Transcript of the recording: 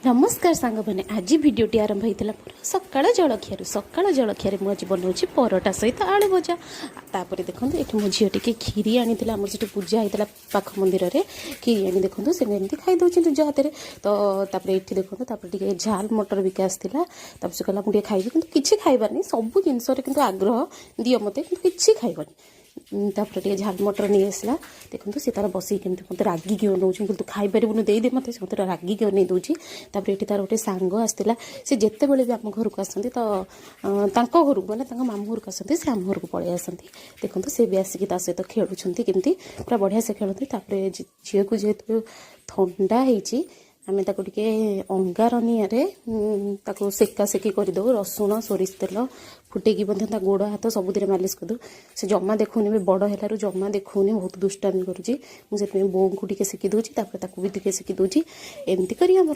ନମସ୍କାର ସାଙ୍ଗମାନେ, ଆଜି ଭିଡ଼ିଓଟି ଆରମ୍ଭ ହେଇଥିଲା ମୋର ସକାଳ ଜଳଖିଆରୁ। ସକାଳ ଜଳଖିଆରେ ମୁଁ ଆଜି ବନାଉଛି ପରଟା ସହିତ ଆଳୁ ଭଜା। ତାପରେ ଦେଖନ୍ତୁ, ଏଠି ମୋ ଝିଅ ଟିକେ କ୍ଷୀରି ଆଣିଥିଲା। ଆମର ସେଠି ପୂଜା ହେଇଥିଲା ପାଖ ମନ୍ଦିରରେ। କ୍ଷୀରି ଆଣି ଦେଖନ୍ତୁ, ସେ ଏମିତି ଖାଇ ଦେଉଛି ନିଜ ହାତରେ। ତ ତାପରେ ଏଠି ଦେଖନ୍ତୁ, ତାପରେ ଟିକେ ଝାଲ ମଟର ବିକା ଆସିଥିଲା। ତାପରେ ସେ କହିଲା, ମୁଁ ଟିକେ ଖାଇବି। କିନ୍ତୁ କିଛି ଖାଇବାନି। ସବୁ ଜିନିଷରେ କିନ୍ତୁ ଆଗ୍ରହ, ଦିଅ ମୋତେ, କିନ୍ତୁ କିଛି ଖାଇବନି। ତାପରେ ଟିକେ ଝାଲ ମଟର ନେଇ ଆସିଲା। ଦେଖନ୍ତୁ, ସେ ତାର ବସିକି କେମିତି ମୋତେ ରାଗିକି ଅନଉଛି। ମୁଁ କହିଲି, ତୁ ଖାଇପାରିବୁନି, ଦେଇଦେ ମୋତେ। ସେ ମୋତେ ରାଗିକି ଅନେଇ ଦେଉଛି। ତାପରେ ଏଠି ତାର ଗୋଟେ ସାଙ୍ଗ ଆସିଥିଲା। ସେ ଯେତେବେଳେ ବି ଆମ ଘରକୁ ଆସନ୍ତି, ତ ତାଙ୍କ ଘରକୁ, ମାନେ ତାଙ୍କ ମାମୁଁ ଘରକୁ ଆସନ୍ତି, ସେ ଆମ ଘରକୁ ପଳେଇ ଆସନ୍ତି। ଦେଖନ୍ତୁ, ସେ ବି ଆସିକି ତା ସହିତ ଖେଳୁଛନ୍ତି। କେମିତି ପୁରା ବଢ଼ିଆ ସେ ଖେଳନ୍ତି। ତାପରେ ଝିଅକୁ ଯେହେତୁ ଥଣ୍ଡା ହେଇଛି, ଆମେ ତାକୁ ଟିକେ ଅଙ୍ଗାର ନିଆଁରେ ତାକୁ ସେକା ସେକି କରିଦେଉ। ରସୁଣ ସୋରିଷ ତେଲ ଫୁଟେଇକି ମଧ୍ୟ ତା ଗୋଡ଼ ହାତ ସବୁଥିରେ ମାଲିସ କରିଦେଉ। ସେ ଜମା ଦେଖୁନି ବି, ବଡ଼ ହେଲାରୁ ଜମା ଦେଖୁନି, ବହୁତ ଦୁଷ୍ଟାମି କରୁଛି। ମୁଁ ସେଥିପାଇଁ ବୋଉଙ୍କୁ ଟିକେ ସେକି ଦେଉଛି, ତାପରେ ତାକୁ ବି ଟିକେ ସେକି ଦେଉଛି। ଏମିତି କରି ଆମର